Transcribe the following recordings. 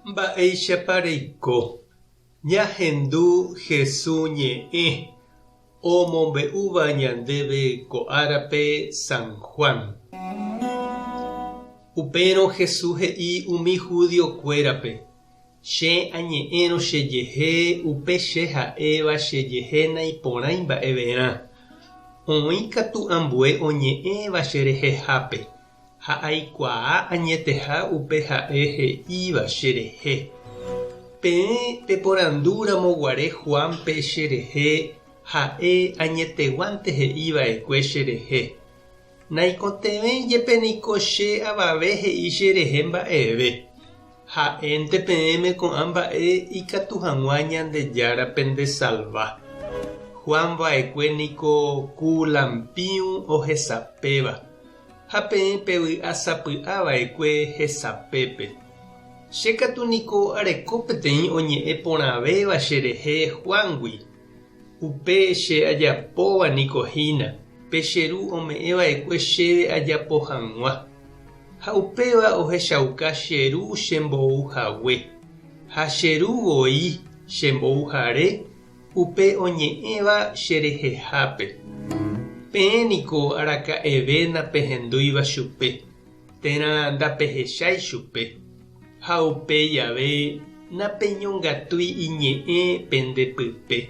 Mba'éichapa reiko? Ñahendu Hesu ñe'ẽ omombe'úva ñandéve ko árape San Juan. Upérõ Hesu he'i umi judiokuérape, Che añe'ẽrõ chejehe upe che ha'éva chejehe naiporãi mba'everã. Oĩ katu ambue oñe'ẽva cherehehápe, ha aikuaa añeteha upe ha'e he'íva cherehe. Peẽ peporandu ramo guare Juánpe cherehe, ha'e añeteguánte he'i va'ekue cherehe. Naikotevẽi jepe niko che avave he'i cherehe mba'eve. Ha'énte peẽme ko'ã mba'e ikatu hag̃ua Ñandejára pendesalva. Juan va'ekue niko ku lampĩu ohesapéva, ha peẽ pevy'a sapy'a va'ekue hesapépe. Che katu niko areko peteĩ oñe'ẽ porãvéva cherehe Juángui. Upe che ajapóva niko hína, pe che Ru ome'ẽ va'ekue chéve ajapo hag̃ua. Ha upéva ohechauka che Ru chembou hague. Ha che Ru voi chembouhare upe oñe'ẽva che rehehápe. Peẽ niko araka'eve napehendúiva chupe, térã ndapehechái chupe, ha upe jave napeñongatúi iñe'ẽ pende pype,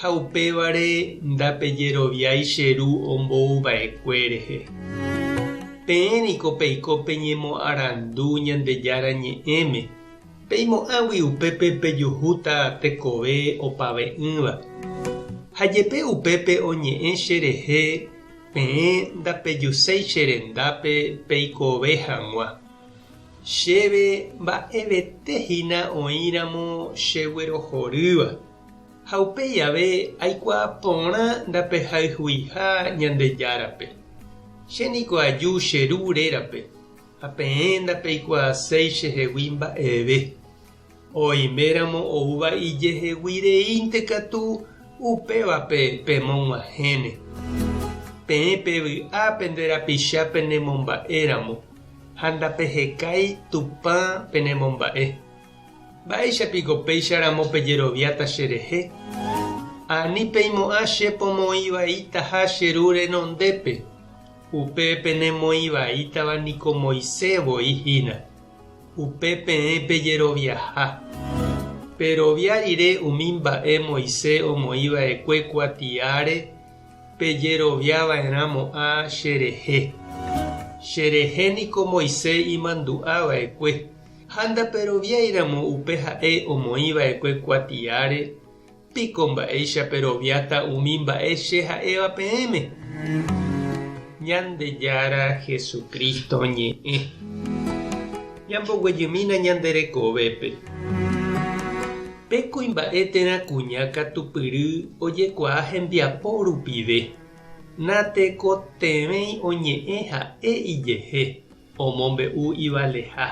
ha upévare ndapejeroviái che Ru ombou va'ekue rehe. Peẽ niko peiko peñemoarandu Ñandejára Ñe'ẽme, Peimo'ãgui upépe pejuhúta tekove opave'ỹva. Ha jepe upépe oñe'ẽ che rehe peẽ ndapejuséi che rendápe peikove hag̃ua. Chéve mba'evete hína oĩramo cheguerohorýva, ha upéi ave aikuaa porã ndapehayhuiha Ñandejárape. Che niko aju che Ru rérape, Ha peẽ ndapeikuaaséi chehegui mba'eve. Oiméramo oúva ijehegui reínte katu upévape pemog̃uahẽne. Peẽ pevy'a pende rapicha penemomba'éramo, ha ndapehekái Tupã penemomba'e. Mba'éicha piko péicharamo pejeroviáta cherehe? Ani peimo'ã che pomoĩ vaitaha che Ru renondépe. Upe penemoĩ vaítava niko Moisés voi hína, upe peẽ pejeroviaha. Perovia rire umi mba'e Moisés omoĩ va'ekue kuatiáre, pejerovia va'erã mo'ã che rehe. Che rehe niko Moisés imandu'a va'ekue, ha ndaperoviái ramo upe ha'e omoĩ va'ekue kuatiáre, Piko mba'éicha peroviáta umi mba'e che ha'éva peẽme? Ñandejára Jesucristo ñe'ẽ. Ñamboguejymína ñande rekovépe. Pe kuimba'e térã kuña katupyry ojekuaa hembiapo rupive, natekotevẽi oñe'ẽ ha'e ijehe. Omombe'u ivaleha.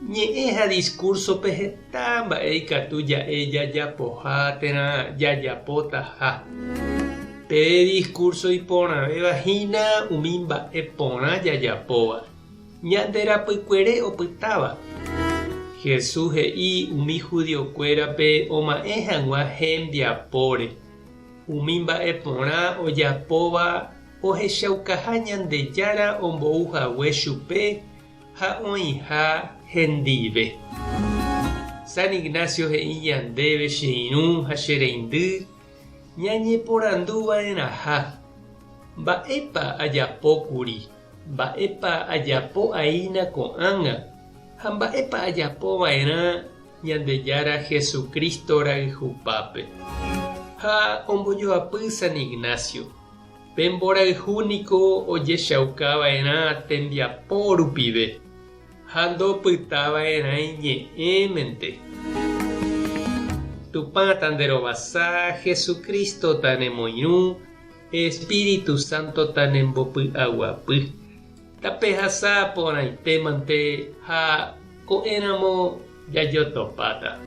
Ñe'ẽ ha diskúrsope heta mba'e ikatu ja'e jajapoha térã jajapotaha. Pe diskúrso iporãvéva hína umi mba'e porã jajapóva, ñande rapykuere opytáva. Jesús he'i umi judiokuérape oma'ẽ hag̃ua hembiapóre, umi mba'e porã ojapóva ohechaukaha Ñandejára ombou hague chupe ha oĩha hendive. San Ignacio he'i ñandéve che irũ ha che reindy ñañeporandu va'erãha, Mba'épa ajapo kuri? Mba'épa ajapo aína ko'ág̃a? Ha mba'épa ajapo va'erã Ñandejára Jesucristo rayhupápe? Ha ombojoapy San Ignacio, Pe mborayhu niko ojechauka va'erã tembiapo rupive ha ndopyta va'erãi ñe'ẽmente. Tupã tanderovasa, Jesucristo tanemoirũ, Espíritu Santo tanembopy'aguapy. Tapehasa porãitémante ha ko'ẽramo jajotopáta.